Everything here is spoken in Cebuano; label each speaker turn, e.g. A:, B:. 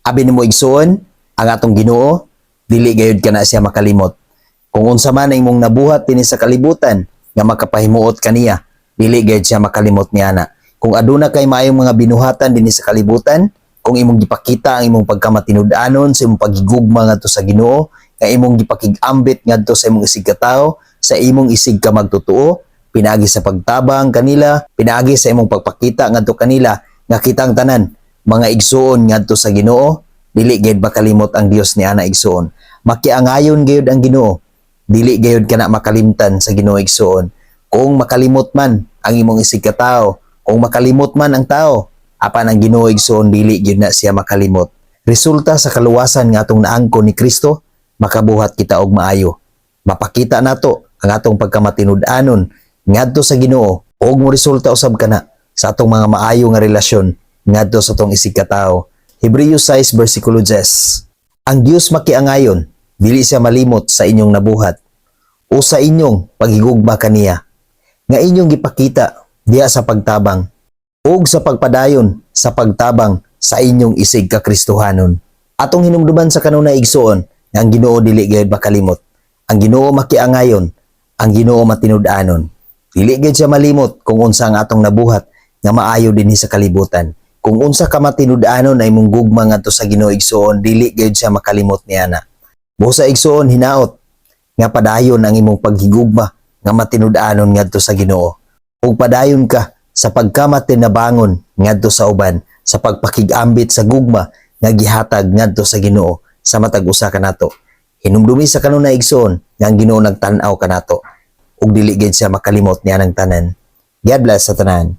A: Abi nimo, igsuon, ang atong Ginoo, dili gayud kana siya makalimot. Kung unsa man ang imong nabuhat dinhi sa kalibutan nga makapahimuot kaniya, dili gayud siya makalimot niana. Kung aduna kay maayong mga binuhatan dinhi sa kalibutan, kung imong gipakita ang imong pagkamatinud-anon sa imong paghigugma ngadto sa Ginoo, nga imong gipakig-ambit ngadto sa imong isig katawo, sa imong isig ka magtotoo, pinaagi sa pagtabang kanila, pinaagi sa imong pagpakita ngadto kanila nga kitang tanan mga igsuon ngadto sa Ginoo, dili gayud makalimot ang Dios ni ana, igsuon. Makiangayon gayud ang Ginoo. Dili gayud kana makalimtan sa Ginoo, igsuon. Kung makalimot man ang imong isig katawo, kung makalimot man ang tao, apan ang Ginoo, igsuon, dili gyud na siya makalimot. Resulta sa kaluwasan nga atong naangko ni Kristo, makabuhat kita og maayo. Mapakita nato ang atong pagkamatinud-anon ngadto sa Ginoo ug mo resulta usab kana sa atong mga maayo nga relasyon ngadto sa atong isig katawo. Hebreo 6 versikulo 10. Ang Dios makiangayon, dili siya malimot sa inyong nabuhat o sa inyong paghigugma kaniya nga inyong gipakita diha sa pagtabang ug sa pagpadayon sa pagtabang sa inyong isig ka Kristohanon. Atong hinumduman sa kanunay, igsuon, nga ang Ginoo dili gayud makalimot. Ang Ginoo makiangayon, ang Ginoo matinud-anon. Dili gayud siya malimot kung unsa ang atong nabuhat nga maayo dinhi sa kalibutan. Kung unsa ka matinud-anon ay imong gugma ngadto sa Ginoo, igsuon, dili gayud siya makalimot niana. Busa, igsuon, hinaot nga padayon ang imong paghigugma nga matinud-anon ngadto sa Ginoo. Ug padayon ka sa pagkamatinabangon ngadto sa uban, sa pagpakig-ambit sa gugma nga gihatag ngadto sa Ginoo sa matag usa kanato. Hinumdumi sa kanunay, igsoon, nga ang Ginoo nagtan-aw kanato ug dili gid siya makalimot niya ng tanan. God bless sa tanan.